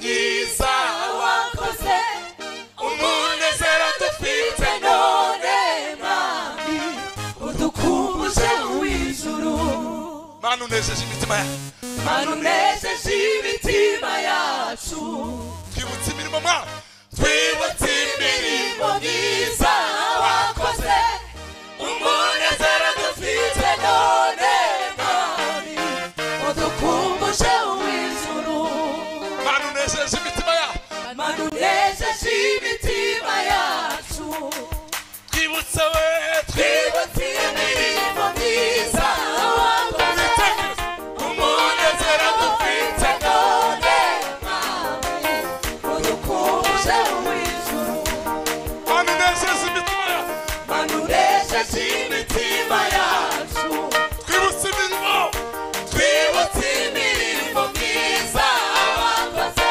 myiza wakoze, umunezero dufite none Mwami udukumbuje uw'ijuru. Mana unejeje imitima yacu, Mana unejeje imitima yacu, twibutse imirimo Mwami, twibutse imirimo myiza wakoze, umunezero dufite none Mwami udukumbuje uw'ijuru. Mana unejeje imitima yacu, Mana unejeje imitima yacu, twibutse we, twibutse imirimo myiza wakoze, umunezero dufite none Mwami udukumbuje uw'ijuru. Mana unejeje imitima yacu, Mana unejeje imitima yacu, twibutse imirimo, twibutse imirimo myiza wakoze,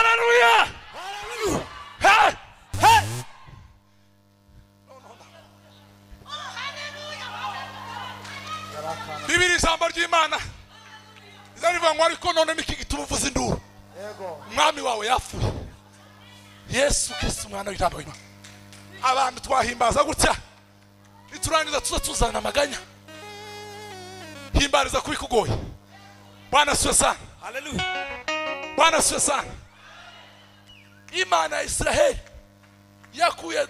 Haleluya. Hey! Hey! Bibiri ijambo ry'Imana izarivuga ngo ariko none niki gituma uvuza induru? Umwami wawe yapfuye. Yesu Kristo umwana w'ijambo ry'Imana. Abantu twahimbaza gutya niturangiza tuza tuzana amaganya. Himbariza kubikugoye. Bwana asifiwe sana. Haleluya. Bwana asifiwe sana. Imana ya Israheli yakuye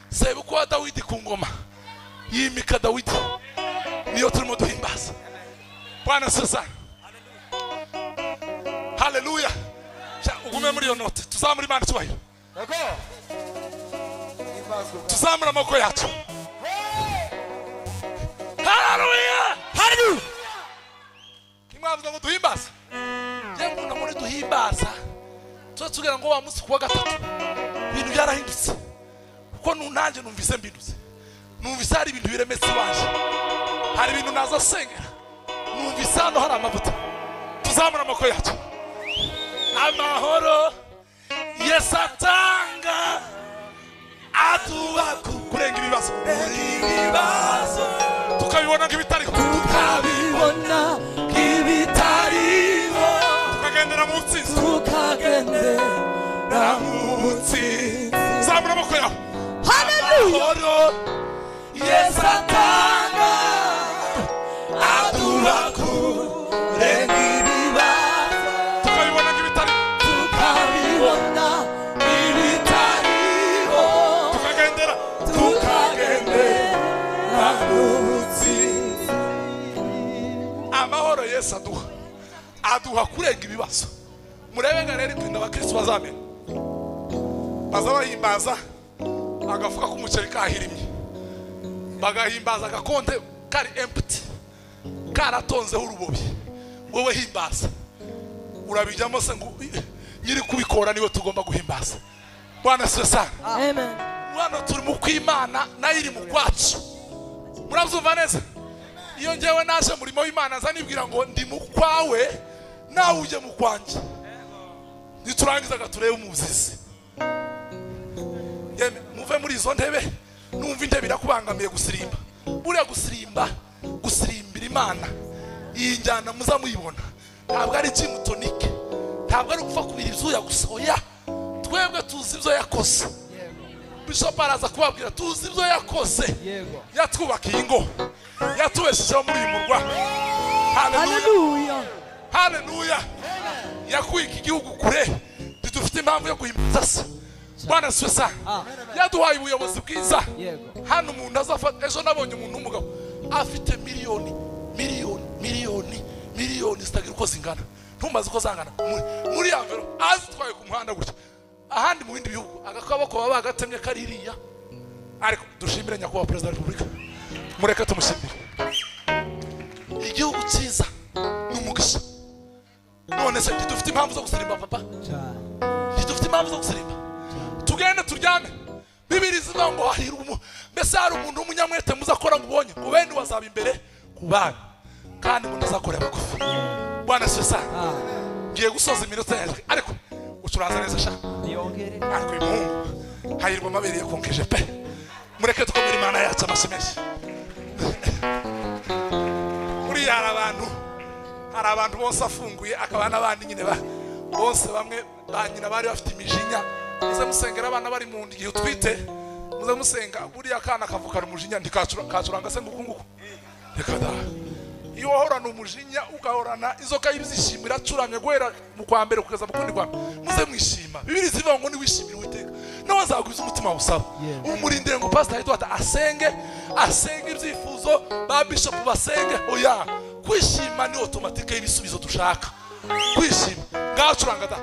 sebukwe wa Dawidi ku ngoma, yimika Dawidi. Niyo turimo duhimbaza. Bwana asifiwe sana. Haleluya. Ugume muri iyo note, tuzamure Imana icyubahiro. Tuzamure amaboko yacu. Haleluya. Haleluya. Nimwavuze ngo duhimbaza. Je mbona muri duhimbaza. Tuza tugera ngo wa munsi kuwa gatatu ibintu byarahindutse. Kuko nunanje numvise mbindutse. Numvise hari ibintu biremetse wanje. Hari ibintu naza sengera. Numvise hano hari amavuta. Tuzamura amaboko yacu. Amahoro Yesu atanga aduha kurenga ibibazo. Ibibazo tukabibona nk'ibitariho. Tukabibona nk'ibitariho. Tukagendera mu ntsinzi. Tukagendera mu ntsinzi. Zamura amaboko yawe. Haleluya. Amahoro Yesu atanga aduha kurenga ibibazo. Tukabibona nk'ibitariho. Tukabibona nk'ibitariho. Tukagendera. Tukagendera mu ntsinzi. Amahoro Yesu aduha aduha kurenga ibibazo. Murebe nga rero ibintu abakristo bazamenya. Baza bahimbaza agafuka k'umuceri kahirimye, bagahimbaza agakonte kari empty karatonzeho urubobi. Wowe himbaza urabijyamo se ngo nyiri kubikora niwe tugomba guhimbaza. Bwana asifiwe sana. Amen. Hano turi mu kw'Imana nayo iri mu kwacu. Murabyumva neza? Iyo njyewe naje murimo w'Imana nza nibwira ngo ndi mu kwawe nawe ujye mu kwanjye. Niturangizaga turebe umuzizi. Yeme muve muri izo ntebe, numva intebe irakubangamiye gusirimba. Buriya gusirimba, gusirimbira Imana iyi njyana muza muyibona ntabwo ari gym tonic, ntabwo ari gupfa kubira ibyuya gusa. Oya, twebwe tuzi ibyo yakoze. Bishop araza kubabwira tuzi ibyo yakoze. Yatwubakiye ingo, yatubeshejeho muri uyu murwa. Haleluya. Haleluya. Yakuye iki gihugu kure, ntidufite impamvu yo guhimbaza se. Bwana asifiwe sana. Yaduhaye ubuyobozi bwiza. Hano umuntu azafata, ejo nabonye umuntu w'umugabo afite miliyoni miliyoni miliyoni miliyoni zitagira uko zingana. Ntumbaze uko zangana. Muri envelope azitwaye ku muhanda gutya. Ahandi mu bindi bihugu agakaboko baba bagatemye kaririya. Ariko dushimire nyakubahwa Perezida wa Repubulika. Mureke tumushimire. Igihugu cyiza ni umugisha. None se ntidufite impamvu zo gusirimba papa? Ntidufite impamvu zo gusirimba. Tugende turyame. Bibiri zivuga ngo hahirwa mbese hari umuntu w'umunyamwete muzakora ngo ubonye ngo bene wazaba imbere ku bana kandi ngo ndazakorera abagufi. Bwana asifiwe sana. Ngiye gusoza iminota yanjye ariko ucuranza neza sha. Ariko uyu muhungu hahirwa amabere yakonkeje pe. Mureke dukomere Imana yacu amashyi menshi. Buriya hari abantu bose afunguye akaba n'abandi nyine bose bamwe ba nyina bari bafite imijinya. Muze musengera abana bari mu nda igihe utwite, muze musenga buriya akana kavukana umujinya ntikacuranga se nguku nguku. Reka da. Iyo wahorana umujinya ugahorana inzoka y'ibyishimo iracuramye guhera mu kwa mbere kugeza mu kundi kwa mbere. Muze mwishima. Bibiri zivuga ngo niwishimire Uwiteka nawe azagwiza umutima usaba. Umurindire ngo Pastor Edward asenge, asenge ibyifuzo, ba bishop basenge. Oya, kwishima ni automatique y'ibisubizo dushaka. Kwishima. Ngacuranga da.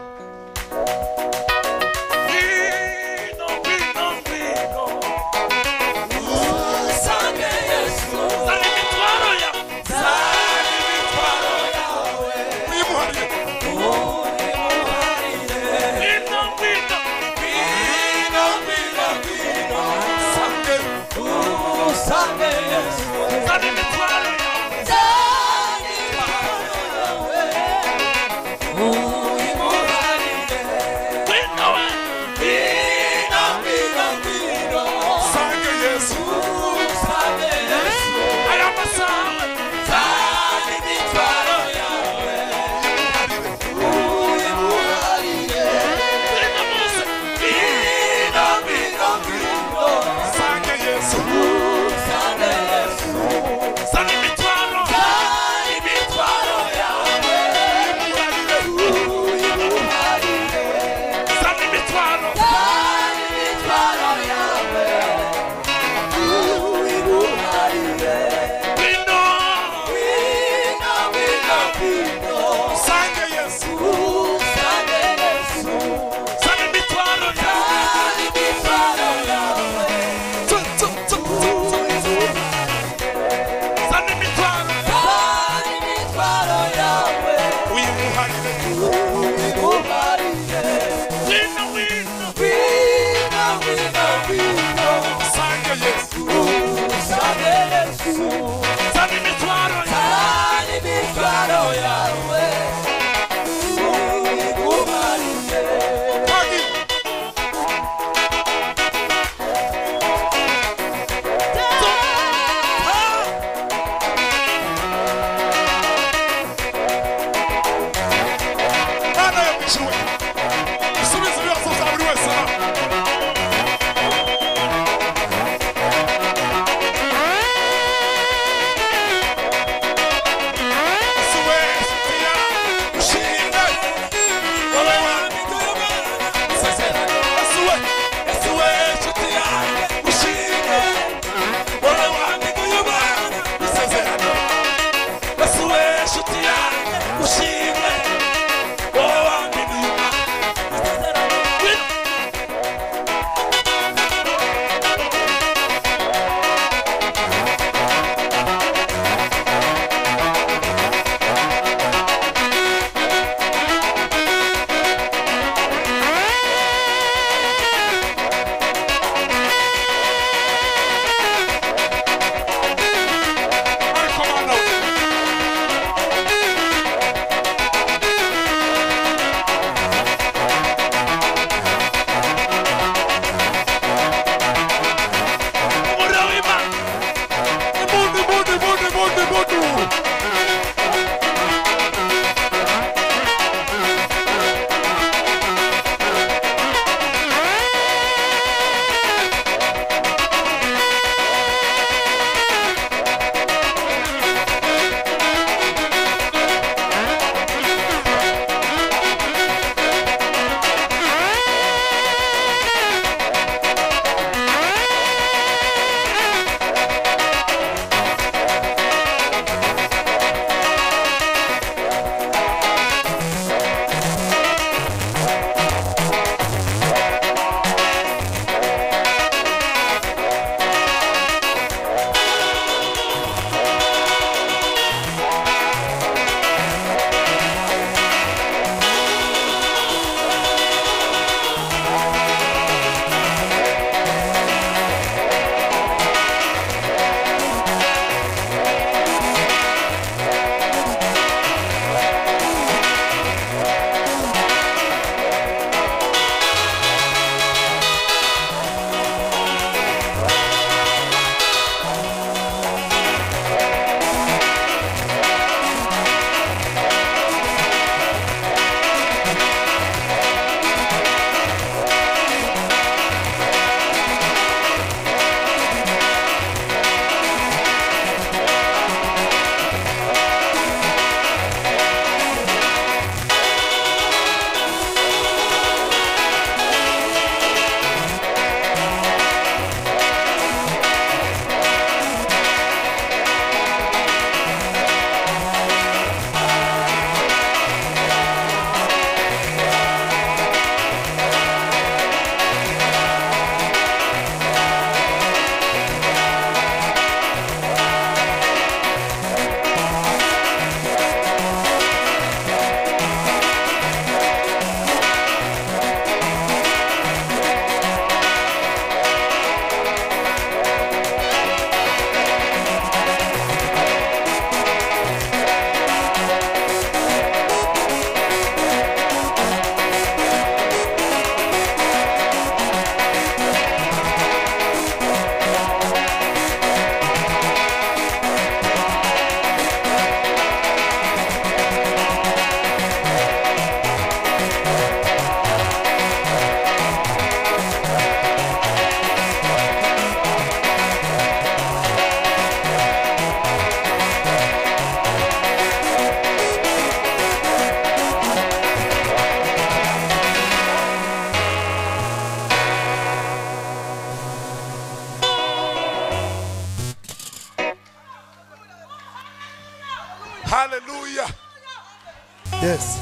Yes.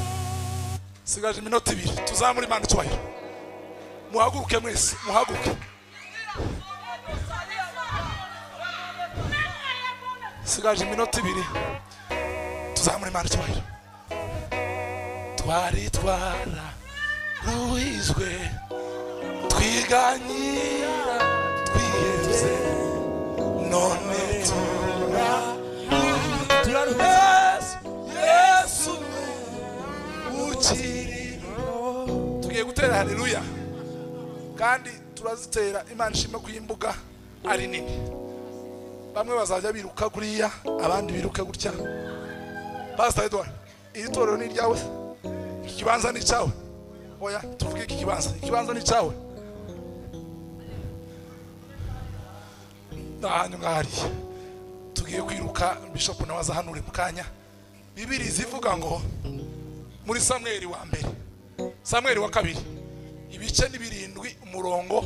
Sigaje iminota ibiri tuzamure Imana icyubahiro. Muhaguruke mwese, muhaguruke. Sigaje iminota ibiri tuzamure Imana icyubahiro. Twari twararuhijwe twiganyira twihebye none turaruhutse. Yesu ukiriho. Tugiye gutera haleluya kandi turazitera. Imana ishimwe ko imbuga ari nini. Bamwe bazajya biruka kuriya, abandi biruka gutya. Pastor Edward, iri torero ni iryawe, ikibanza ni cyawe. Oya, tuvuge iki kibanza, ikibanza ni cyawe. Ahantu ngahariya tugiye kwiruka. Bishop nawe azahanure mu kanya. Bibiri zivuga ngo muri Samweli wa mbere, Samweli wa kabiri, ibice ni 7 umurongo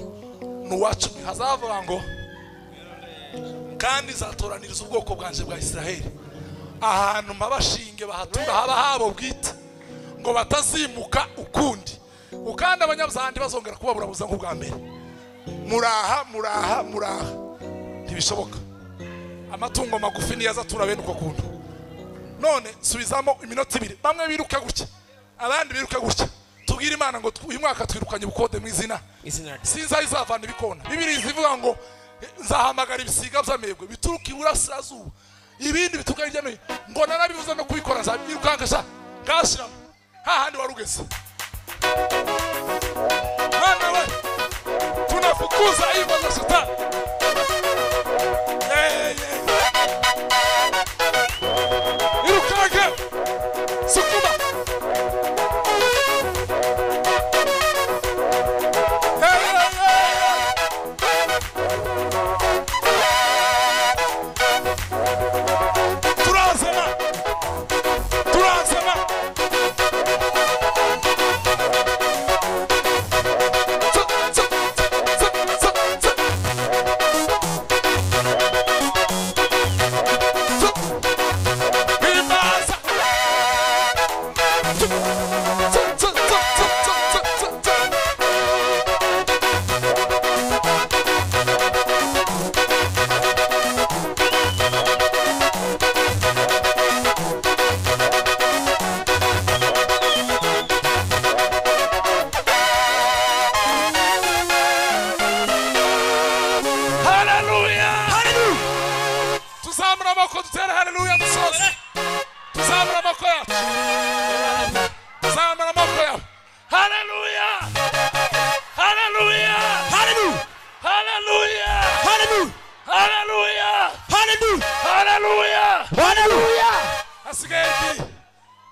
ni uwa 10, hazavuga ngo kandi zatoraniriza ubwoko bwanje bwa Israheli ahantu mabashinge bahatura haba habo bwite, ngo batazimuka ukundi, ukanda abanyabyaha bazongera kubaburabuza nk'ubwa mbere. Muraha muraha muraha, ntibishoboka. Amatungo magufi niyo azatura bene uko kuntu. None subizamo iminota ibiri, bamwe biruka gutya abandi biruka gutya. Tubwire Imana ngo uyu mwaka twirukanye ubukode mu izina sinzi izavana ibikona. Bibiri zivuga ngo nzahamagara ibisiga by'amebwe bituruka iburasirazuba, ibindi bituruka hirya no hino, ngo narabivuze no kubikora nzabirukanka sha ngashiramo hahandi warugeze. Mana we, tunafukuza hivyo za shetani. Irukanke, sukuma. Turazana, turazana.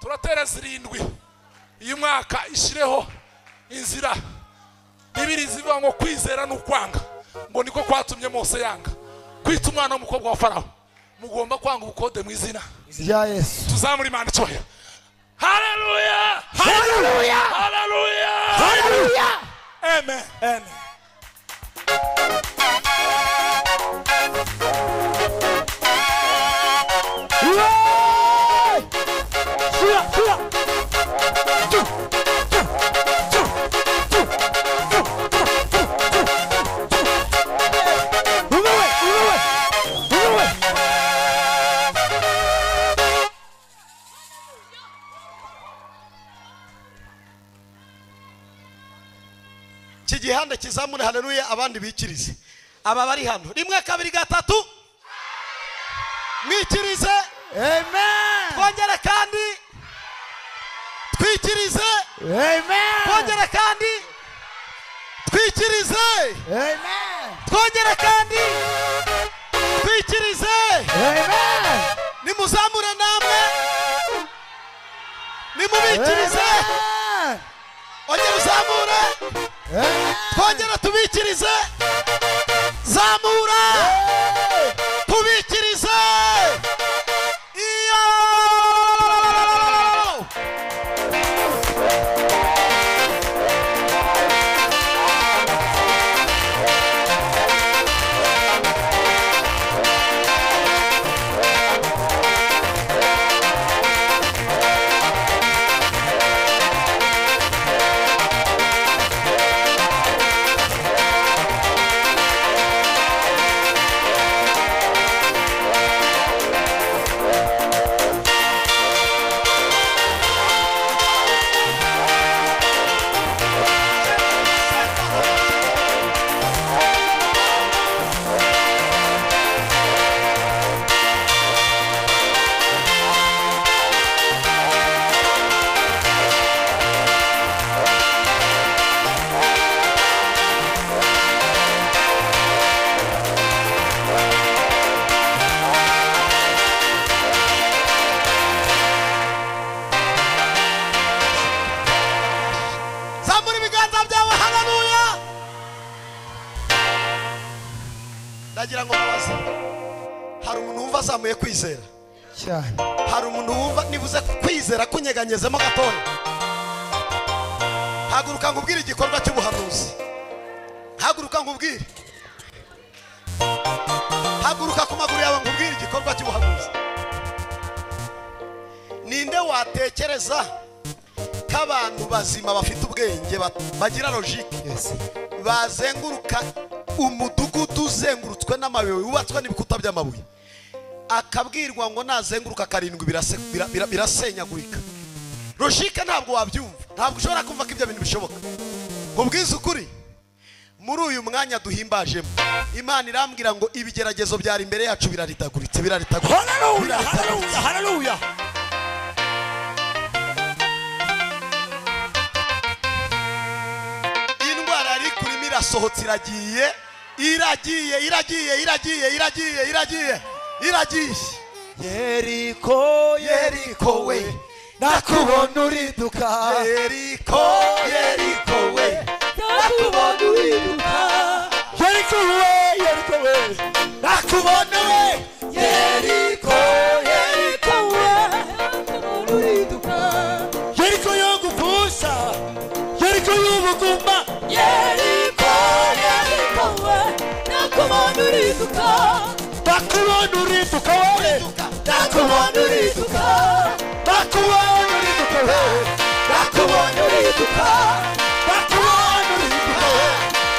Turatera 7 uyu mwaka ishireho inzira. Bibiri zivuga ngo kwizera n'ukwanga, ngo niko kwatumye Mose yanga kwita umwana w'umukobwa wa Farawo. Mugomba kwanga ubukode mu izina rya Yesu. Tuzamura Imana icyubahiro. Haleluya, haleluya, haleluya, haleluya. Amen, amen. Kigihanda kizamure haleluya, abandi bikirize. Aba bari hano 1 2 3 mwikirize. Amen. Twongere kandi twikirize. Amen. Twongere kandi twikirize. Amen. Twongere kandi twikirize. Amen. Nimuzamure namwe, nimubikirize. Ongera uzamure. Twongera tubikirize. Zamura tubikirize. Iyo ibiganza byawe. Haleluya. Ndagira ngo mbabaze, hari umuntu wumva azamuye kwizera cyane? Hari umuntu wumva nibuze kwizera kunyeganyezemo gatoya? Haguruka ngubwire igikorwa cy'ubuhanuzi. Haguruka ngubwire. Haguruka ku maguru yawe ngubwire igikorwa cy'ubuhanuzi. Ninde watekereza ko abantu bazima bafite ubwenge bagira logique bazenguruka umudugudu uzengurutswe n'amabuye wubatswe n'ibikuta by'amabuye, akabwirwa ngo nazenguruka karindwi birasenyagurika? Logique ntabwo wabyumva, ntabwo ushobora kumva ko ibyo bintu bishoboka. Nkubwize ukuri, muri uyu mwanya duhimbajemo, Imana irambwira ngo ibigeragezo byari imbere yacu biraritaguritse, biraritaguritse. Haleluya, haleluya, haleluya. Indwara ari kurimo irasohotse, iragiye, iragiye, iragiye, iragiye, iragiye, iragiye, iragiye. Yeriko, Yeriko we, nakubona uriduka. Yeriko, Yeriko we, nakubona uriduka. Yeriko we, Yeriko we, nakubona we. Yeriko, Yeriko we, nakubona uriduka. Yeriko yo gupfusha, Yeriko y'ubugumba. Yeriko, Yeriko we, nakubona uriduka. Nakubona uriduka we, nakubona uriduka. Nakubona uriduka we, nakubona uriduka. Nakubona uriduka we,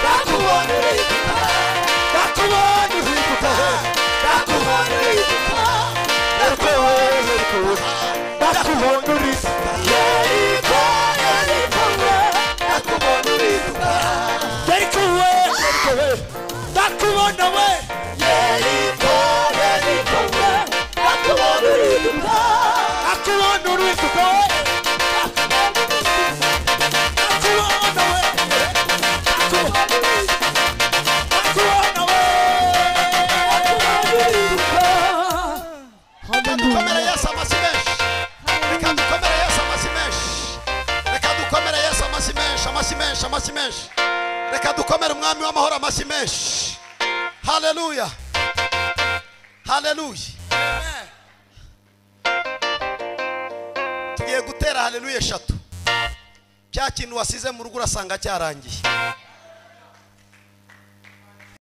nakubona uriduka. Nakubona uriduka we, nakubona uriduka. Yeriko we, Yeriko we, nakubona uriduka. Yeriko, Yeriko we, nakubona uriduka. Yeriko we, Yeriko we, nakubona we. Yeriko, Yeriko we, nakubona uriduka. Nakubona uriduka we, nakubona we, nakubona we. Reka dukomere Yesu amashyi menshi. Reka dukomere Yesu amashyi menshi. Reka dukomere Yesu amashyi menshi, amashyi menshi, amashyi menshi. Reka dukomere umwami w'amahoro amashyi menshi. Haleluya. Haleluya. Tugiye gutera haleluya eshatu. Cya kintu wasize mu rugo urasanga cyarangiye.